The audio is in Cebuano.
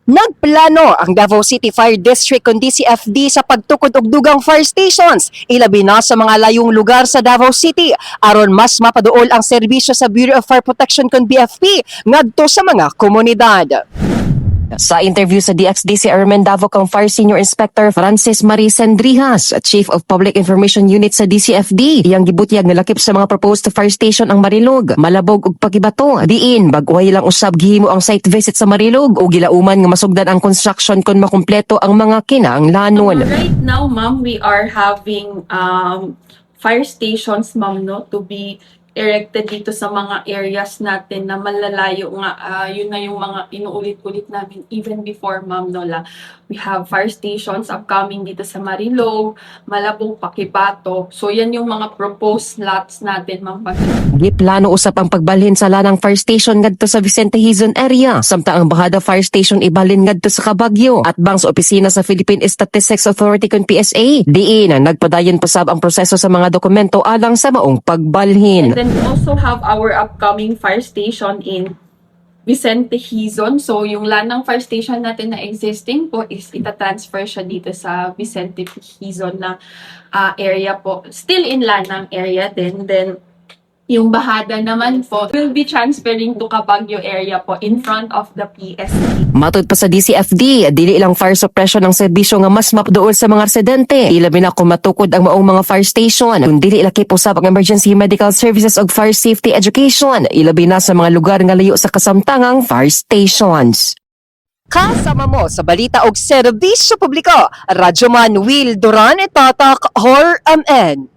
Nagplano ang Davao City Fire District kon DCFD sa pagtukod og dugang fire stations, ilabi na sa mga layong lugar sa Davao City, aron mas mapaduol ang serbisyo sa Bureau of Fire Protection kon BFP ngadto sa mga komunidad. Sa interview sa DXDC Ermen Davao kang Fire Senior Inspector Francis Marie Sendrijas, Chief of Public Information Unit sa DCFD, iyang gibutyag nga lakip sa mga proposed fire station ang Marilog, Malabog ug Paquibato. Diin bag-ohay lang usab gihimo ang site visit sa Marilog ug gilauman nga masugdan ang construction kon makumpleto ang mga kinahanglanon. Right now, ma'am, we are having fire stations, ma'am, no, to be erected dito sa mga areas natin na malalayo nga. Yun na yung mga inuulit-ulit namin even before, ma'am, no, la. We have fire stations upcoming dito sa Marilog, Malabog, Paquibato. So, yan yung mga proposed lots natin, ma'am. Giplano usab ang pagbalhin sa Lanang Fire Station ngadto sa Vicente Hizon area, samtang ang Bajada Fire Station ibalhin ngadto sa Cabaguio at bang sa opisina sa Philippine Statistics Authority kon PSA. Diin ang nagpadayon pasab ang proseso sa mga dokumento alang sa maong pagbalhin. And then we also have our upcoming fire station in Vicente Hizon. So, yung Lanang Fire Station natin na existing po is itatransfer siya dito sa Vicente Hizon na area po. Still in Lanang area din. Then, yung Bajada naman po will be transferring to Cabaguio area po in front of the PSA. Matud pa sa DCFD, dili lang fire suppression ang serbisyo nga mas mapaduol sa mga residente. Ilabi na kung matukod ang maong mga fire station, kung dili lakip usab ang emergency medical services ug fire safety education, ilabi na sa mga lugar nga layo sa kasamtangang fire stations. Kasama mo sa balita og serbisyo publiko, Radyoman Will Duran, Tatak RMN.